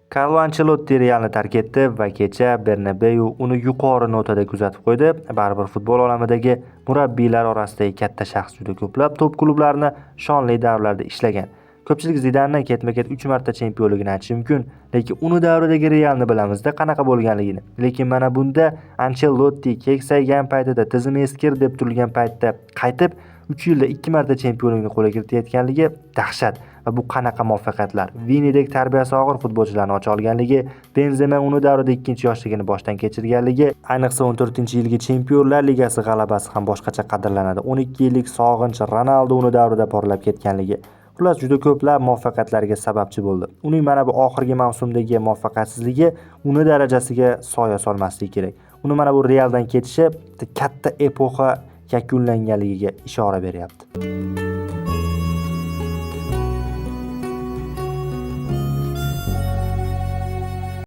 Karlo Anchelotti Realni tark etdi va kecha Bernabeu uni yuqori notada kuzatib qo'ydi. Baribir futbol olamidagi murabbiylar orasidagi katta shaxs juda ko'plab top klublarni shonli davrlarda ishlagan. Ko'pchilik Zidanni ketma-ket 3 marta chempionligini aytishi mumkin, lekin uni davridagi Realni bilamizda qanaqa bo'lganligini. Lekin mana bunda Anchelotti keksaygan paytida, tizim eskir deb turilgan paytda qaytib 3 yilda 2 marta chempionlikni qo'lga kiritayotganligi dahshat va bu qanaqa muvaffaqiyatlar. Vinidek tarbiyasi og'ir futbolchilarni ocha olganligi, Benzema uni davrida ikkinchi yoshligini boshdan kechirganligi, ayniqsa 14-yilgi Chempionlar Ligasi g'alabasi ham boshqacha qadrlanadi. 12 yillik sog'inch Ronaldo uni davrida porlab ketganligi. Xullas, juda ko'plab muvaffaqiyatlarga sababchi bo'ldi. Uning mana bu oxirgi mavsumdagi muvaffaqiyatsizligi uni darajasiga soya solmasligi kerak. Uni mana bu Realdan ketishi katta epoxa yakunlanganligiga ishora beryapti.